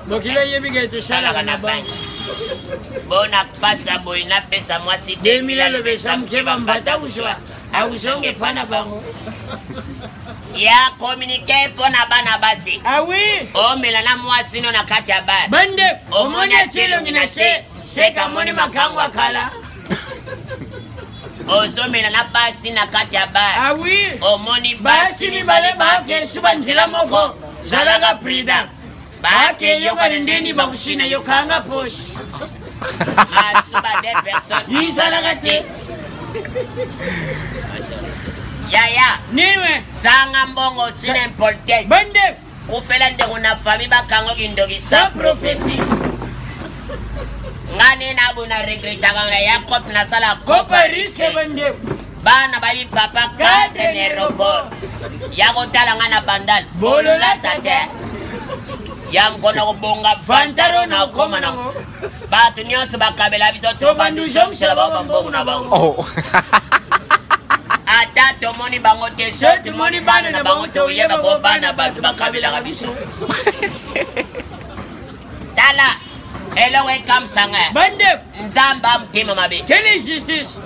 Mokili eyebi ke tosalaka na banque. Bona pasa boye napesa mwasi 2000 aloba eza moke bambata kozwa akozonga epa na bango. Ya communiqué mpo na bana basi. Ah oui. Omela na mwasi no na kati ya bar. Bande omoni atie elongi na se seka amoni makango ya kala. Ozomela na basi na kati ya bar. Ah oui. Omoni basi mibale bake suba nzela moko zalaka prudent. Bake yokani ndeni bakushina yokanga poche. Masuba des personnes. Izalaka te. Yaya. Niwe. Zanga mbongo sina impolitesse. Bande. Kufela ndeko na famille bakango kindoki sans prophétie. Nga ne na bona regretaka na ya cop nasala copa risque bande. Bana bayebi papa cadre na aéroport ya kotala nga na bandal bololata te ya mokona kobonga vantaro na okoma nango bato nyonso bakabela biso tobandi ozongisela bango bambongo na bango oh. Ata tomoni bango te so tomoni bana na bango toyeba ko bana bato bakabelaka biso. Tala eloko ekamwisanga bande nzambe amotema mabe. Quelle injustice!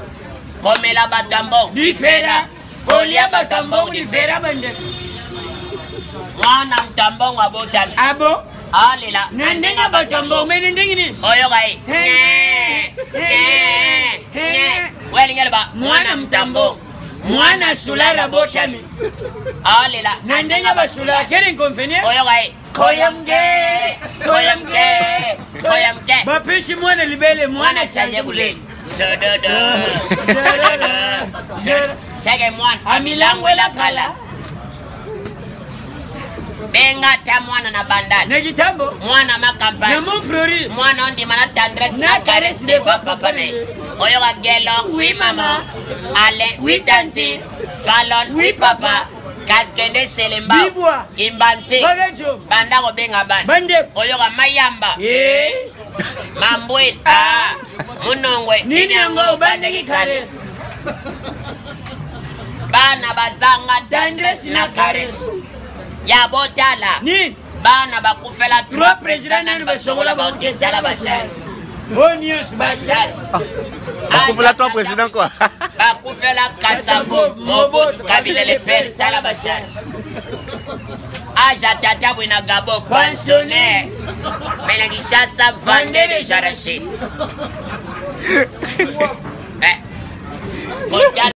Komela bato ya mbongo Difera kolia bato ya mbongo difera bande. Mwana moto ya mbongo abotami abo alela na ndenge ya bato ya mbongo mene ndenge nini oyoka ye oyo alingi aloba mwana moto ya mbongo mwana sulara abotami alela na ndenge ya basulara. Quel inconvénient! Oyoka ye koyamge koyamge koyamge. Bapesi mwana libele mwana mwana change kuleli sododo sododo seke mwana amilangwela kala. Benga ata mwana na bandal na kitambo mwana na makampagne Montfleury mwana ondima na tendresse na caresse devant papa na ye. Oyoka gelo oui mama Alain oui tanti Falon oui papa kaskende selemba Bibwa. Kimbanti Babejo. Banda kobenga bana Bande. Oyoka mayamba Eh. Mambwele ah munongwe nini yango obandaki kale. Bana bazanga tendresse na caresse ya botala nini bana bakufela trois président nani basongola bango te tala bashar oyo nyonso bashar. Bakufela trois président quoi. Bakufela Kasavo Mobutu Kabila le père tala bashar. Aja tata boye na Gabon pensionnaire mais na Kinshasa vendeur de jarachide. Eh, kotala.